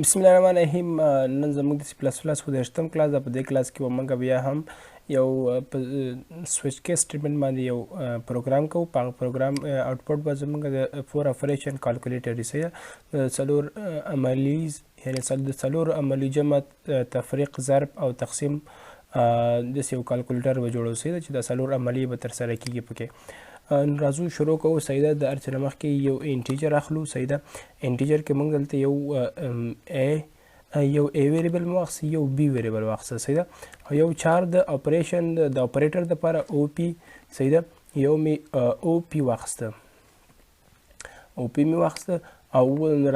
بسم الله الرحمن الرحیم. نن زموږ د C++ خو دېرشتم کلاس ده. په دې کلاس کې به موږ بیا هم یو switch case statement باندې یو پروګرام کوو. په هغه پروګرام output به زموږ د four operation calculator وي. صحیح ده، څلور عملي، یعنې د څلور عملي جمع، تفریق، ضرب او تقسیم داسې یو calculator به جوړوو. صحیح ده، چې دا څلور عملي به ترسره کېږي پکې. نو راځو شروع کوو. صحیح ده، د هر څه نه مخکې یو integer اخلو. صحیح ده، integer کې موږ دلته یو a، یو a variable مو واخیست، یو b variable واخیسته. صحیح ده، او یو char د operation د operator دپاره op. صحیح ده، یو مې op واخیسته، op مې واخیسته. او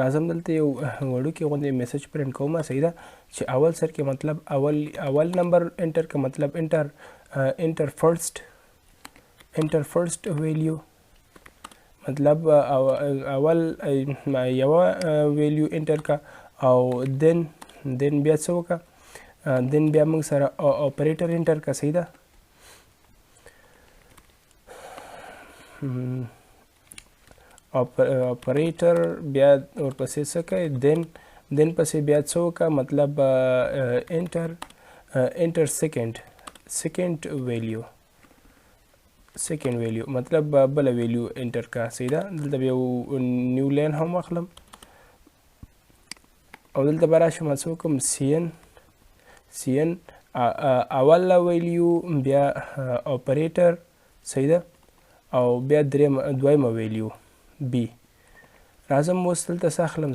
راځم دلته یو وړوکی غوندې message print کوم. صحیح ده، چې اول سر کې مطلب اول نمبر enter که، مطلب enter first value، مطلب اول یوه value enter کا. او then بیا څه وکړه؟ Then بیا موږ سره operator enter کا. صحیح ده، اپریټر بیا ورپسې څه کوي؟ Then پسې بیا څه وکړه؟ مطلب enter second value، مطلب بله value enter کا. صحیح ده، دلته به یو new line هم واخلم او دلته به راشم، څه وکړم؟ cin اوله value، بیا اپریټر. صحیح ده، او بیا دریم دویمه value b. راځم اوس دلته څه اخلم؟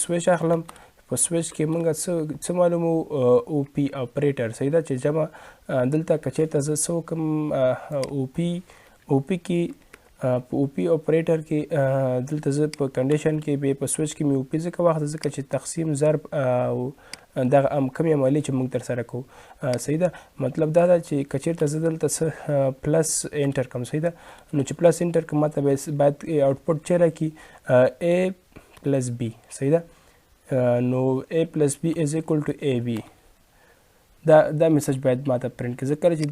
Switch اخلم. په سویچ کې موږ څه معلومو؟ op operator. صحیح ده، چې جمع دلته که چېرته زه څه وکړم op کې، په op operator کې دلته زه په condition کې به په سویچ کې مې op ځکه واخیسته، ځکه چې تقسیم، ضرب او دغه کومې عملیې چې موږ ترسره کوو. صحیح ده، مطلب دا ده چې که چېرته زه دلته څه plus enter کوم، صحیح ده، نو چې plus enter کوم، ماته باید output چې راکړي a plus b. صحیح ده، نو a plus b is equal to ab. دا message باید ماته پرینټ کړي، ځکه چې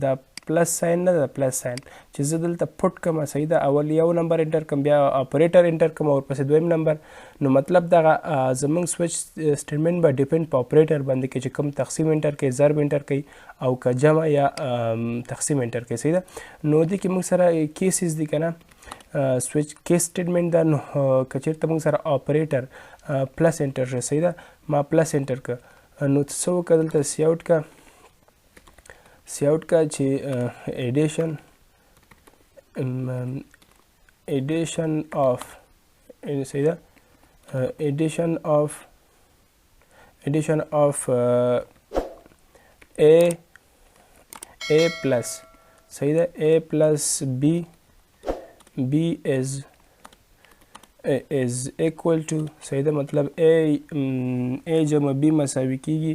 دا plus sign نه ده. Plus sign چې زه دلته put کوم، صحیح ده، اول یو نمبر enter کوم، بیا operator enter کوم او ورپسې دویم نمبر. نو مطلب دغه زمونږ switch statement به depend په اپریټر باندې کې چې کوم تقسیم enter کوي، ضرب enter کوي او که جمع یا تقسیم enter کوي. صحیح ده، نو دې کې موږ سره cases دي که نه؟ Switch case statement ده. نو که چېرته موږ سره operator plus enter شي، صحیح ده، ما plus enter که، نو څه وکړه؟ دلته cout که، cout کا چې addition of، صحیح ده، addition of a plus، صحیح ده، a plus b is equal to، صحیح ده، مطلب a جمع b مساوي کیږي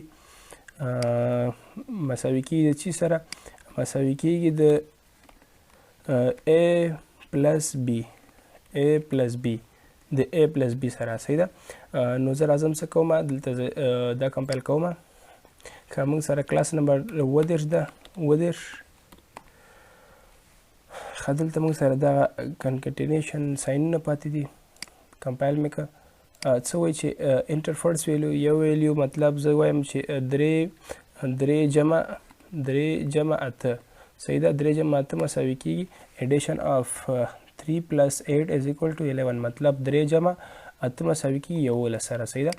د چی سره؟ مساوي کیږي د a plus b، a plus b، د a plus b سره. صحیح ده، نو زه راځم، څه کوم؟ دلته دا compile کوم. که موږ سره کلاس نمبر 37 ده، 37. ښه، دلته موږ سره دغه concatenation sign ونه پاتې دي. Compile مې که. څه وایي؟ چې enter first value، یو value، مطلب زه وایم چې درې جمع اته. صحیح ده، درې جمع اته مساوي کیږي addition of 3 plus 8 is equal to 11، مطلب درې جمع اته مساوي کیږي 11 سره. صحیح ده،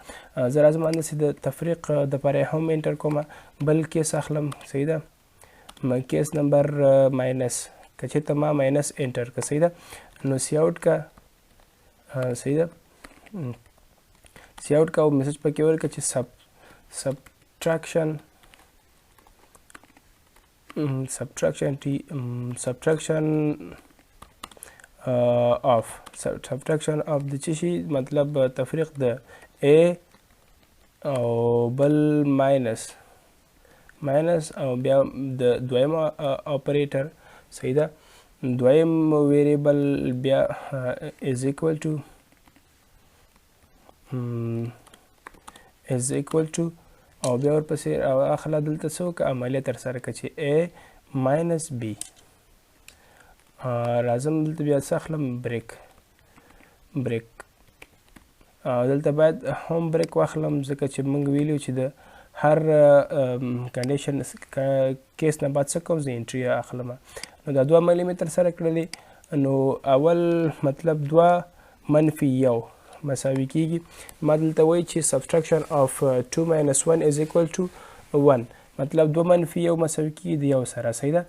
زه راځم همداسې د تفریق دپاره هم enter کوم، بل case اخلم. صحیح ده، case number minus. که چېرته ما minus enter که، صحیح ده، نو cout که. صحیح ده، cout کا او message پکې ورکړه چې subtraction of د څه شي؟ مطلب تفریق د a او بل minus او بیا د دویم اپریټر. صحیح ده، دویم variable بیا is equal to او بیا ورپسې اخله. دلته څه وکړه؟ عملیه ترسره کړه چې a minus b. راځم دلته بیا څه اخلم؟ Break. او دلته باید هم break واخلم، ځکه چې موږ ویلي چې د هر condition case نه بعد څه کوم، زه entry اخلم. نو دا دوه عملیې مې ترسره کړلې. نو اول مطلب دوه منفي یو مساوي کیږي، ما دلته وایي چې subtraction of 2 minus 1 is equal to 1، مطلب دوه منفي یو مساوي کیږي د یو سره، صحیح ده.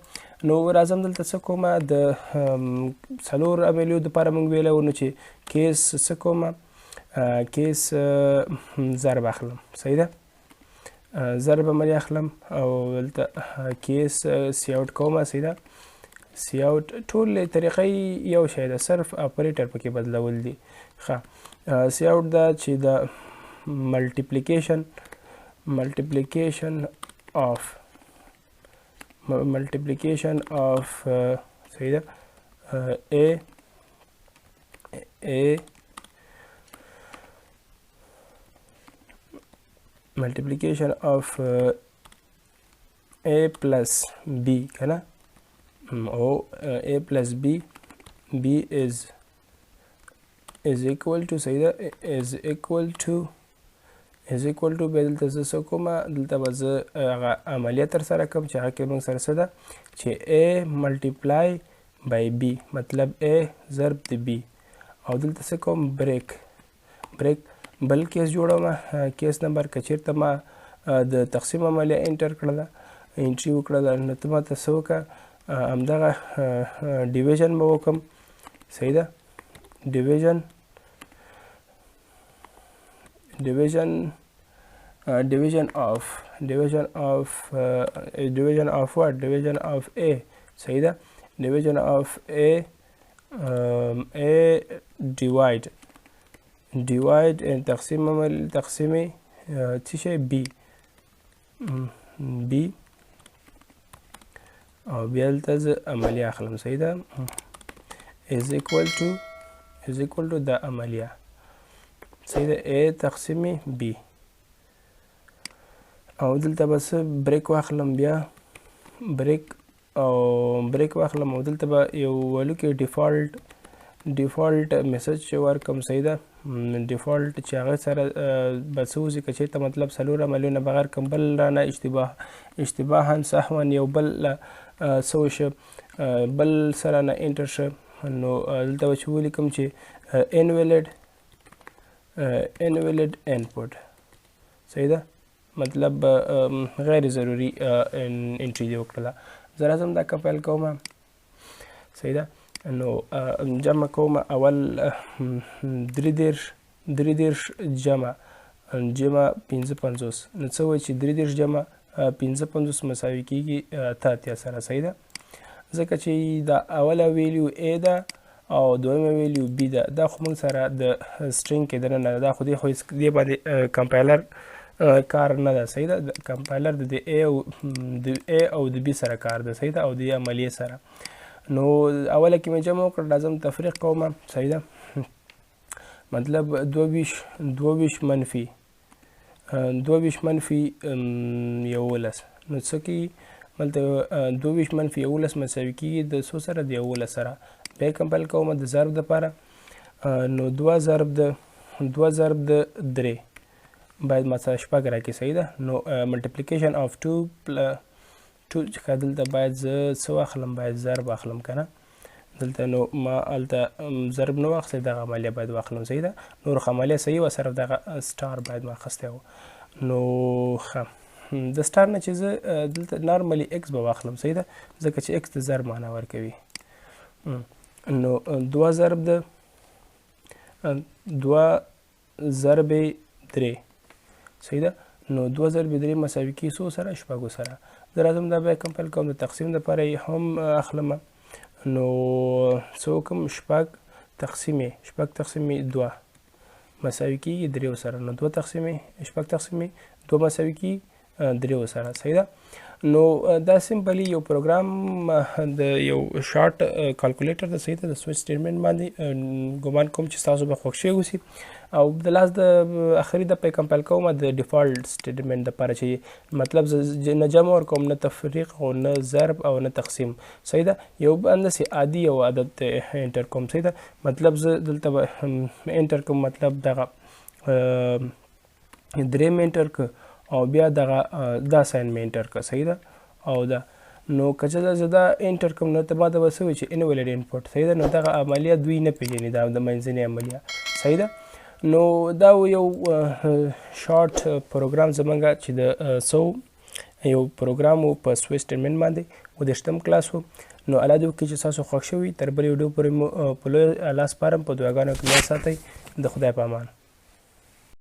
نو راځم دلته څه کوم، د څلور عملیو دپاره موږ ویلی وو، نو چې case څه کوم، case ضرب اخلم، صحیح ده، ضرب عملیه اخلم او دلته case cout کوم، صحیح ده. cout ټول طریقې یو شی ده، صرف اپریټر پکې بدلول دي. ښه، cout دا چې د multiplication of صحیح ده، a multiplication of a plus b کنه، او a plus b b is equal to، صحیح ده، is equal to. بیا دلته زه څه کوم، دلته به زه هغه عملیه ترسره کوم چې هغه کې موږ سره څه ده چې a multiply by b، مطلب a ضرب د b. او دلته څه کوم، break بل case جوړوم، case number که چېرته ما د تقسیم عملیه enter کړله، entry وکړله، نو ته ماته څه وکړه، همدغه division به وکړم، صحیح ده، division of what، division of a، صحیح ده، division of a a divide تقسیم عمل تقسیم څه شی b b او بیا دلته زه عملیه اخلم، صحیح ده، is equal to دا عملیه، صحیح ده، a تقسیم b. او دلته به څه break واخلم، بیا break او break واخلم، او دلته به یو وړوکی default message چې ورکم، صحیح ده، default چې هغه سره به څه وځي، که چېرته مطلب څلور عملیونه بغیر کوم بل رانه اشتباها سهوا یو بل څه وشو، بل څه رانه enter شو، نو دلته به چې ولیکم چې invalid input، صحیح ده، مطلب غیر ضروري entry دې وکړله. زه راځم دا compile کوم، صحیح ده. نو جمع کوم اول 33، 33 جمع 55، نو څه وایي چې 33 جمع 55 مساوي کېږي 88 سره، صحیح ده، ځکه چې دا اوله value a ده او دویمه value b ده، دا خو موږ سره د string کې دننه ده، دا خو دې خو هېڅ دې باندې compiler کار نه ده، صحیح ده. compiler د a او د a او د b سره کار ده، صحیح ده، او د عملیې سره. نو اوله کې مې جمع وکړ، راځم تفریق کوم، صحیح ده، مطلب 22، 22 منفي 22 منفي 11، نو څه کېږي، دلته 22 منفي 11 مساوي کېږي د څو سره، د 11 سره. بیا compile کوم د ضرب دپاره، نو دوه ضرب د درې باید ما سره شپږ راکړي، صحیح ده. نو multiplication of two two، ښه دلته باید زه څه واخلم، باید ضرب واخلم که نه دلته، نو ما هلته ضرب نه واخیستی، دغه عملیه باید واخلم، صحیح ده. نور خو عملیه صحیح وه، صرف دغه star باید ما اخیستی و. نو ښه، د star نه چې زه دلته normally x به واخلم، صحیح ده، ځکه چې x د ضرب معنا ورکوي. نو دوه ضرب د دوه ضرب درې، صحیح ده، نو دوه ضرب درې مساوي کېږي څو سره، شپږو سره. زه راځم دا بیا compile کوم، د تقسیم دپاره یې هم اخلم، نو څه وکړم، شپږ تقسیم دوه مساوي کېږي دریو سره، نو دوه تقسیم شپږ تقسیم دوه مساوي کېږي دریو سره، صحیح ده. نو دا simply یو پروګرام د یو short calculator د، صحیح ده، د switch statement باندې ګمان کوم چې تاسو به خوښ شوي اوسي. او د لاس د اخري د په compile کوم د default statement دپاره چې مطلب زه نه جمع ورکوم، نه تفریق او نه ضرب او نه تقسیم، صحیح ده، یو همداسې عادي یو عدد enter کوم، صحیح ده. مطلب زه دلته به enter کوم، مطلب دغه درې مې انټر که او بیا دغه دا ساین مې انټر که، صحیح ده. او دا نو که چې زه دا انټر کوم نو ته ماته به څه وایي چې انویلیډ انپوټ، صحیح ده. نو دغه عملیه دوی نه پیژني، دا د منځنۍ عملیه، صحیح ده. نو دا یو شارټ پروګرام زمونږ چې د څو یو پروګرام و په سویچ سټیټمنټ باندې و د شتم کلاس و. نو الله دې وکړي چې تاسو خوښ شوي. تر بلې ویډیو پورې مو په لوی الله سپارم، په دعاګانو کې مې ساتئ. د خدای په امان.